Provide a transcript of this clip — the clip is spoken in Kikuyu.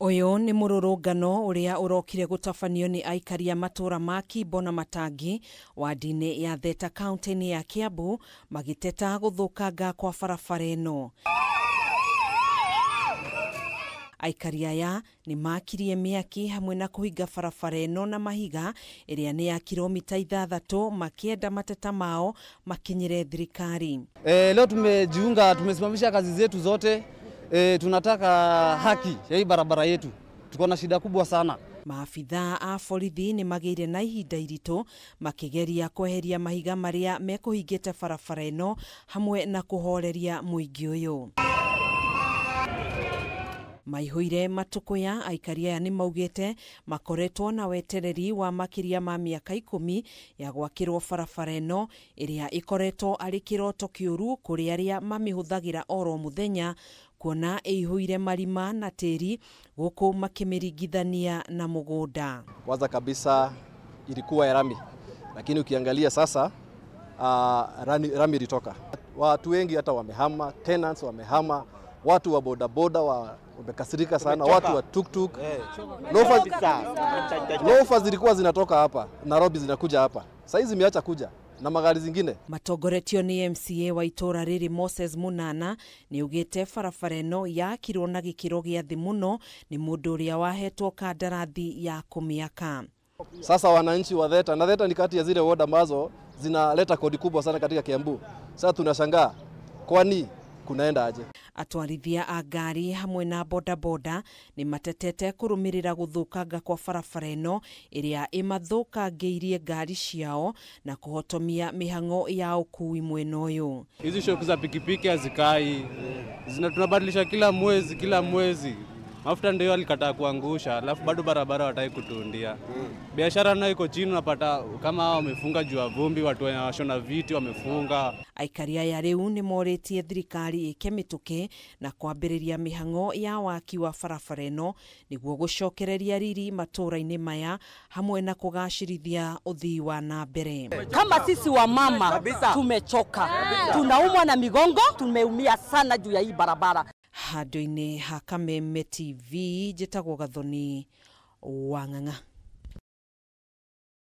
Ũyũ nĩ mũrũrũngano ũrĩa ũrokire gũtabanio nĩ aikari a matũra ma Kimbo na Matangi wadi-inĩ ya Theta kaunti-inĩ ya Kiambu magĩteta gũthũkanga kwa barabara ĩno. Aikari aya nĩ makirie mĩaki hamwe na kũhinga barabara ĩno na mahiga ĩrĩa nĩ ya kilomita 6 makĩenda mateta mao makinyĩre thirikari. Leo tumejiunga, tumesimamisha kazi zetu zote. Tunataka haki ya hii barabara yetu. Tuko na shida kubwa sana. Maabithaa a borithi nĩ magĩire na ihinda iritũ makĩgeria kweheria mahiga marĩa mekũhingĩte barabara ĩno hamwe na kũhoreria mũingĩ ũyũ. Maihũire matukũya aikari aya nĩ maugĩte makoretwo na wetereri wa makĩria ma mĩaka 10 ya gwakĩrwo barabara ĩno ĩrĩa ĩkoretwo arĩ kĩroto kĩũru kũrĩ arĩa mamĩhũthagĩra oro mũthenya kuona ĩihũire marima na tĩri gũkũ makĩmĩringithania na mũgũnda. Kwanza kabisa ilikuwa ya rami, lakini ukiangalia sasa rami ilitoka. Watu wengi hata wamehama, tenants wamehama, watu wa bodaboda wamekasirika sana, watu wa tuktuk. Lofa zilikuwa zinatoka hapa Nairobi zinakuja hapa, sasa hizi zimeacha kuja na magari zingine. Matongoretio ni MCA wa itora riri Moses Munana ni ugite barabara ĩno yakirwo na gĩkĩro gĩa thĩ mũno ni mũndũ ũrĩa wahetwo kandarathi ya kũmĩaka. Sasa wananchi wa Theta, na Theta ni kati ya zile ward ambazo zinaleta kodi kubwa sana katika Kiambu. Sasa tunashangaa kwani kunaenda aje? Atwarithia a ngari hamwe na bodaboda nĩ matetete kũrũmĩrĩra gũthũkanga kwa barabara ĩno ĩrĩa ĩmathũkangĩirie ngari ciao na kũhotomia mĩhang'o ya ũkui mwena ũyũ. Hizi shock za pikipiki hazikai, tunabadilisha kila mwezi kila mwezi. Mafuta ndio alikataa kuangusha, alafu bado barabara wataki kutuundia. Biashara nayo iko chini, unapata kama hao wamefunga juu ya vumbi, watu wanashona viti wamefunga. Aikari aya rĩu nĩ morĩtie thirikari ĩke mĩtũkĩ na kwambĩrĩria mĩhang'o ya waki wa barabara ĩno nĩguo gũcokereria riri matũra-inĩ maya hamwe na kũgacĩrithia ũthii wa na mbere. Kama sisi wa mama tumechoka, tunaumwa na migongo, tumeumia sana juu ya hii barabara. Handũ-inĩ ha Kameme TV njĩtagwo Gathoni Wang'ang'a.